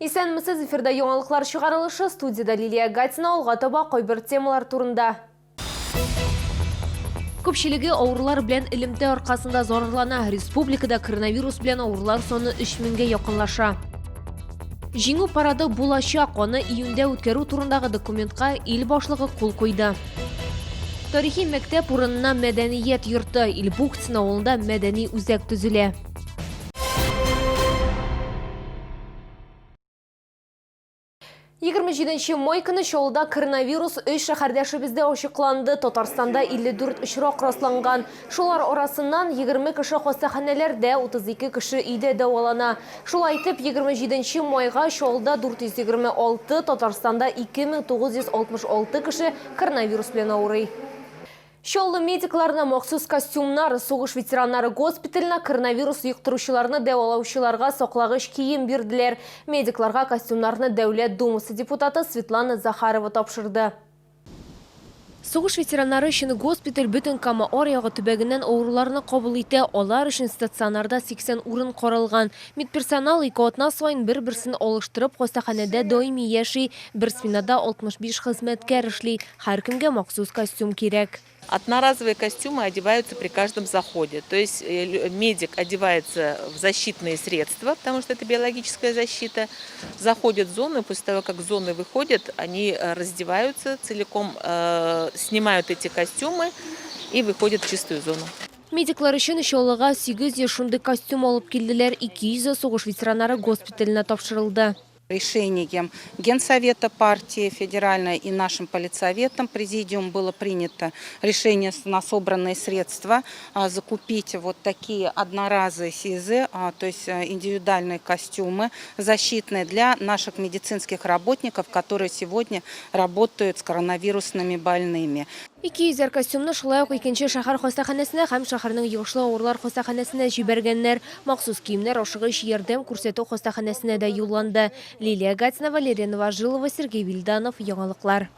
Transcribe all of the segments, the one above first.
Исәнмесез, эфирда яңалыклар чыгарылышы, студиядә Лилия Гатина, алга таба кайбер темалар турында. Күпчелеге авырулар белән элемтә аркасында зарарлана. Республикада коронавирус белән авырулар саны 3000гә якынлаша. Җиңү парады булачак, аны июньдә үткәрү турындагы документка ил башлыгы кул куйды. Тарихи мәктәп урынына мәдәният йорты, Илбухтин авылында мәдәни үзәк төзелә. 27 май көне Чаллыда коронавирус өч шәһәрдәшебездә ачыкланды. Татарстанда 54 очрак расланган. Шулар арасыннан 20 кеше хастаханәләрдә, 32 кеше өйдә дәвалана. Шулай итеп, 27 майга Чаллыда 426, Татарстанда 2966 кеше коронавирус белән авырый. Чаллы медикларына махсус костюмнар, сугыш ветераннары госпиталенә коронавирус йоктыручыларны дәвалаучыларга саклагыч кием бирделәр. Медикларга костюмнарны Дәүләт Думасы депутаты Светлана Захарова тапшырды. Сугыш ветераннары өчен госпиталь бөтен Кама аръягы төбәгеннән авыруларны кабул итә. Алар өчен стационарда 80 урын каралган. Медперсонал ике атна саен бер-берсен алыштырып хастаханәдә даими яши. Бер сменада 65 хезмәткәр эшли. Һәркемгә махсус костюм кирәк. Одноразовые костюмы одеваются при каждом заходе. То есть э, медик одевается в защитные средства, потому что это биологическая защита. Заходит в зону, после того, как зоны выходят, они э, раздеваются целиком, э, снимают эти костюмы и выходят в чистую зону. Медиклар өчен Чаллыга 800 шундый костюм алып килделәр, 200 сугыш ветераннары госпиталенә тапшырылды. Решением Генсовета партии федеральной и нашим политсоветом президиум было принято решение на собранные средства закупить вот такие одноразовые СИЗы, то есть э, индивидуальные костюмы защитные для наших медицинских работников, которые сегодня работают с коронавирусными больными. 200 костюмны шулай ук икенче шәһәр хастаханәсенә һәм шәһәрнең йогышлы авырулар хастаханәсенә җибәргәннәр. Махсус киемнәр ашыгыч ярдәм күрсәтү хастаханәсенә дә юлланды. Лилия Гатина, Валерия Новожилова, Сергей Вильданов, Яңалыклар.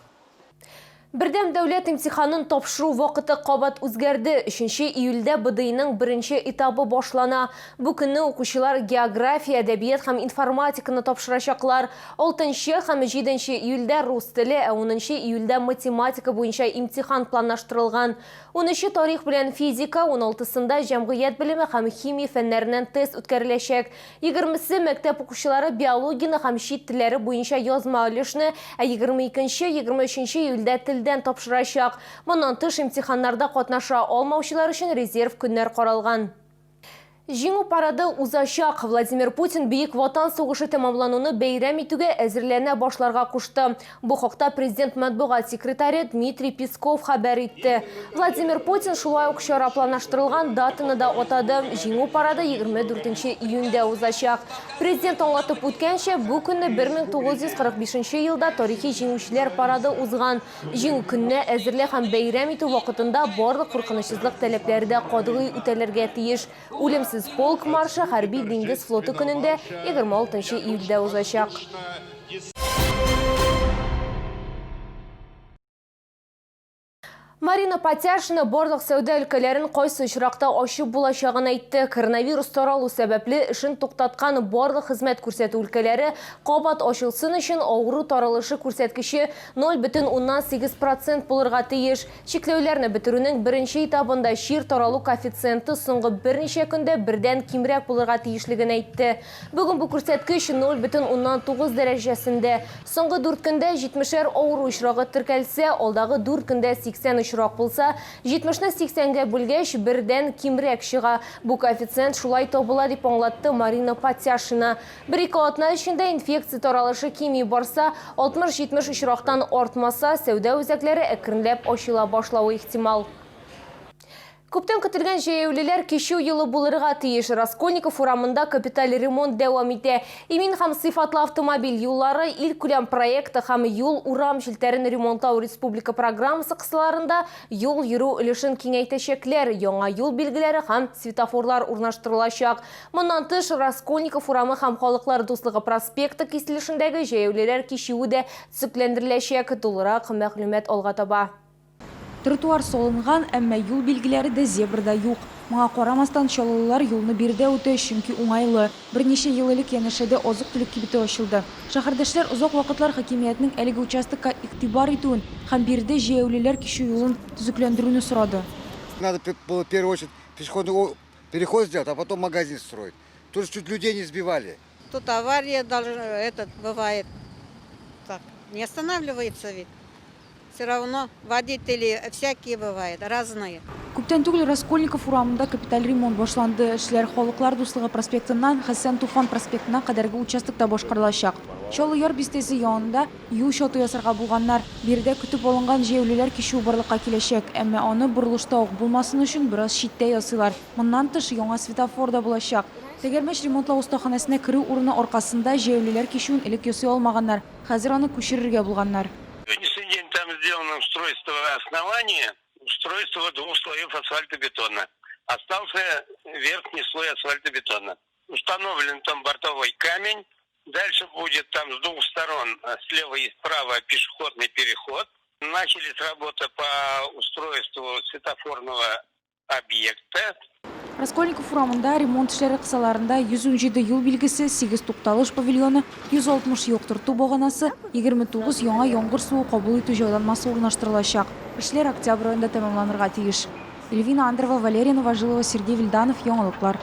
Бердәм дәүләт имтиханын тапшыру вакыты кабат үзгәрде. 3 июльдә БДИның беренче этабы башлана. Бу көнне укучылар география, әдәбият һәм информатиканы тапшырачаклар. Алтынчы һәм җиденче июльдә рус теле, ә унынчы июльдә математика буенча имтихан планлаштырылган. Унөче тарих белән физика, уналтысында җәмгыять белеме һәм химия фәннәреннән тест үткәреләчәк. Егермесе мәктәп укучылары биологияне һәм чит телләре буенча язма өлешне, ә 22, 23 июльдә телдән тапшырачак. Моннан тыш, имтиханнарда катнаша алмаучылар өчен резерв көннәр каралган. Җиңү парады узачак. Владимир Путин Бөек Ватан сугышы тәмамлануны бәйрәм итүгә әзерләнә башларга кушты. Бу хакта президент матбугат секретаре Дмитрий Песков хәбәр итте. Владимир Путин шулай ук чара планлаштырылган датаны да атады. Җиңү парады 24 июньдә узачак. Президент аңлатып үткәнчә, бу көнне 1945 елда тарихи җиңүчеләр парады узган. Җиңү көненә әзерлек һәм бәйрәм итү вакытында барлык куркынычсызлык таләпләре дә катгый үтәлергә тиеш. Үлемсез полк маршы Хәрби диңгез флоты көнендә 26 июльдә узачак. Марина Патяшина барлык сәүдә өлкәләрен кайсы очракта ачып булачагын әйтте. Коронавирус таралу сәбәпле эшен туктаткан барлык хезмәт күрсәтү өлкәләре кабат ачылсын өчен авыру таралышы күрсәткече 0,8 процент булырга тиеш. Чикләүләрне бетерүнең беренче этабында чир таралу коэффициенты соңгы берничә көндә бердән кимрәк булырга тиешлеген әйтте. Бүген бу күрсәткеч 0,9 дәрәҗәсендә. Соңгы дүрт көндә җитмешәр авыру очрагы теркәлсә, алдагы дүрт көндә 80 очрак булса, җитмешне сиксәнгә бүлгәч, бердән кимрәк чыга. Бу коэффициент шулай табыла, дип аңлатты Марина Патяшина. Бер-ике атна эчендә инфекция таралышы кими барса, 60-70 очрактан артмаса, сәүдә үзәкләре әкренләп ачыла башлавы ихтимал. Күптән көтелгән җәяүлеләр кичү юлы булырга тиеш. Раскольников урамында капиталь ремонт дәвам итә. Имин һәм сыйфатлы автомобиль юллары илкүләм проекты һәм юл-урам челтәрен ремонтлау республика программасы кысаларында юл йөрү өлешен киңәйтәчәкләр, яңа юл билгеләре һәм светофорлар урнаштырылачак. Моннан тыш, Раскольников урамы һәм Халыклар дуслыгы проспекты киселешендәге җәяүлеләр кичүе дә төзекләндереләчәк. Тулырак мәгълүмат алга таба. Тротуар салынган, әмма юл билгеләре дә, зебра да юк. Моңа карамастан, чаллылылар юлны биредә үтә, чөнки уңайлы. Берничә ел элек янәшәдә азык-төлек кибете ачылды. Шәһәрдәшләр озак вакытлар хакимиятнең әлеге участокка игътибар итүен һәм биредә җәяүлеләр кичү юлын төзекләндерүне сорады. Надо было в первую очередь пешеходный переход сделать, а потом магазин строить. Тоже чуть людей не сбивали. Тут авария должна, этот бывает. Так, не останавливается ведь. Все равно водители всякие бывают, разные. Күптән түгел Раскольников урамында капиталь ремонт башланды. Эшләр Халыклар дуслыгы проспектыннан Хәсән Туфан проспектына кадәрге участокта башкарылачак. Чаллы Яр бистәсе янында юл чаты ясарга булганнар. Биредә көтеп алынган җәяүлеләр кичүе барлыкка киләчәк. Әмма аны борылышта ук булмасын өчен бераз читтә ясыйлар. Моннан тыш, яңа светофор да булачак. Тәгәрмәч ремонтлау остаханәсенә керү урыны аркасында җәяүлеләр кичүен элек ясый алмаганнар. Хәзер аны күчерергә булганнар. Сегодняшний день там сделано устройство основания, устройство двух слоев асфальтобетона. Остался верхний слой асфальтобетона. Установлен там бортовой камень. Дальше будет там с двух сторон, слева и справа, пешеходный переход. Начались работы по устройству светофорного объекта. Раскольников урамында ремонт эшләре кысаларында 117 юл билгесе, 8 тукталыш павильоны, 160 яктырту баганасы, 29 яңа яңгыр суы кабул итү җайланмасы урнаштырылачак. Эшләр октябрь аенда тәмамланырга тиеш. Эльвина Андрова, Валерия Новожилова, Сергей Вильданов, Яңалыклар.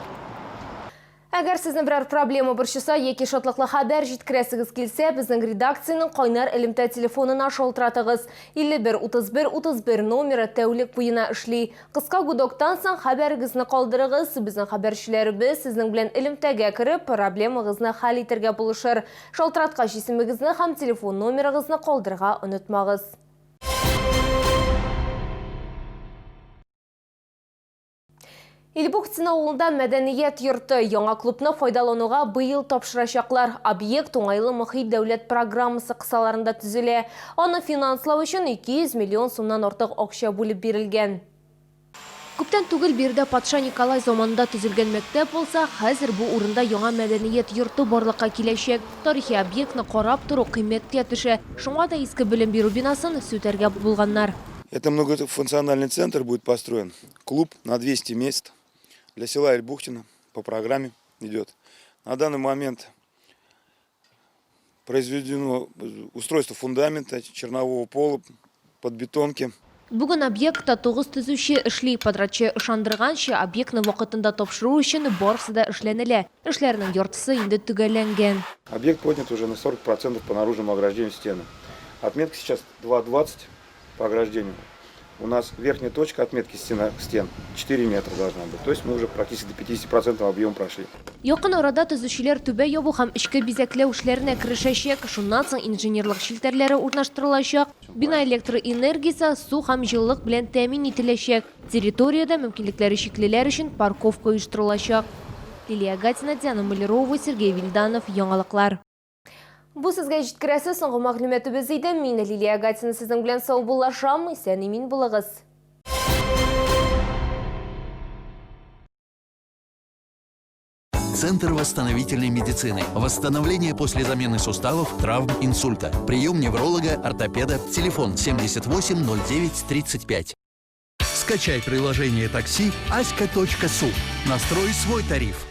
Әгәр сезне берәр проблема борчыса яки шатлыклы хәбәр җиткерәсегез килсә, безнең редакциянең кайнар элемтә телефонына шалтыратыгыз. 51 31 31 номеры тәүлек буена эшли. Кыска гудоктан соң хәбәрегезне калдырыгыз. Безнең хәбәрчеләребез сезнең белән элемтәгә кереп, проблемагызны хәл итәргә булышыр. Шалтыраткач исемегезне һәм телефон номерыгызны калдырырга онытмагыз. Ильбухтино авылында мәдәният йорты яңа клубны файдалануга быел тапшырачаклар. Объект уңайлы мохит дәүләт программасы кысаларында төзелә. Аны финанслау өчен 200 миллион сумнан артык акча бүлеп бирелгән. Күптән түгел биредә патша Николай заманында төзелгән мәктәп булса, хәзер бу урында яңа мәдәният йорты барлыкка киләчәк. Тарихи объектны карап тору кыйммәткә төшә. Шуңа да иске белем бирү бинасын сүтәргә булганнар. Это многофункциональный центр будет построен. Клуб на 200 мест для села Ильбухтино по программе идет. На данный момент произведено устройство фундамента, чернового пола, подбетонки. Бүген объектта 9 төзүче эшли. Подрядчы ышандырганча, объектны вакытында тапшыру өчен барысы да эшләнелә. Эшләрнең яртысы инде төгәлләнгән. Объект поднят уже на 40% по наружному ограждению стены. Отметка сейчас 2,20 по ограждению. У нас верхняя точка отметки стен 4 метра должна быть. То есть мы уже практически до 50% объем прошли. Якын арада төзүчеләр түбә ябу һәм эчке бизәкләү эшләренә керешәчәк. Шуннан соң инженерлык челтәрләре урнаштырылачак. Бина электр энергиясе, су һәм җылылык белән тәэмин ителәчәк. Территориядә мөмкинлекләре чиклеләр өчен парковка оештырылачак. Лилия Гатина, Диана Малярова, Сергей Вильданов, Яңалыклар. Бу сезгә җиткерәсе соңгы мәгълүматыбыз иде. Мин Лилия Гатина сезнең белән саубуллашам. Исән-имин булыгыз. Центр восстановительной медицины. Восстановление после замены суставов, травм, инсульта. Прием невролога, ортопеда. Телефон 78 09 35. Скачай приложение такси аська.су. Настрой свой тариф.